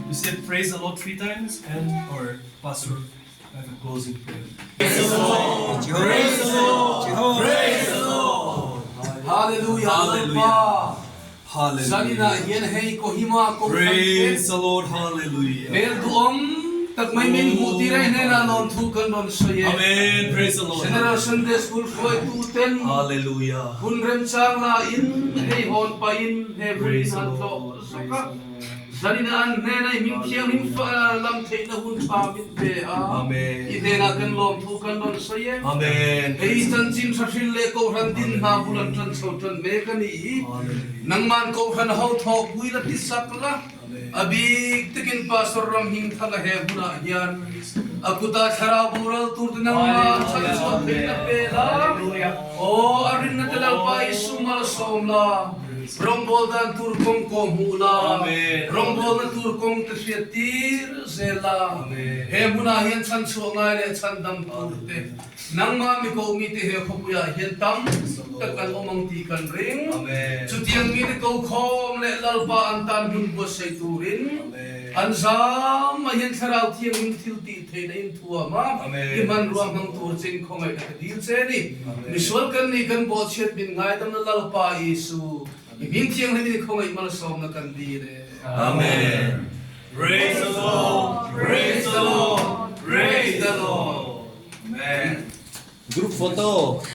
We said praise the Lord three times and our pastor have a closing prayer. Praise the Lord! Praise the Lord! Praise the Lord! Hallelujah! Hallelujah! Zanina Hallelujah! hian hei Kohima kohhran te Praise the Lord! Hallelujah! hmel duhawm tak mai min hmuh tir a hnenah lawmthu kan rawn sawi e. Amen! Praise the Lord! General Sunday School hruaitu ten Hallelujah! hun remchang lain hei hawn pahin he hun Praise in the han tlawh Lord! zawk Praise a. the Lord! Zanina an hnena i hming thianghlim lam theihna hun tha min pe a, Amen. i hnenah kan lawmthu kan rawn sawi e. Amen. Hei chanchin tha hrin leh Kohhran din hna bul an tan chho tan mek a nih hi. Nangman Kohhran ho thawkpui la ti sak la, a bik takin Pastor Ramhingthanga he hunah hian a kuta thlarau boral tur te nangman chhan chhuah theihna pe la, aw a rinna te Lalpa i sum malsawm la. Rawngbawl dan tur kawng kawh hmuh la, rawngbawlna tur kawng te hriat tir zel la. He hmunah hian chhanchhuah ngai leh chhandam tur te, nangmah mi koh mite he khawpuiah hian tam tak an awm ang tih kan ring. Chutiang mite kokhawm leh Lalpa an tan hun buatsaih turin an zam mai hian Thlarau Thianghlim thil tih theihna in thuam a, i hmanrua hmang tur chin khawngaihna ka dil che ni. Misual kan nih kan bawhchhiat min ngaidamna Lalpa Isu, i hming thianghlim in khawngaih malsawmna kan dil e. Amen. Praise the Lord, praise the Lord, praise the Lord. Amen. Group photo.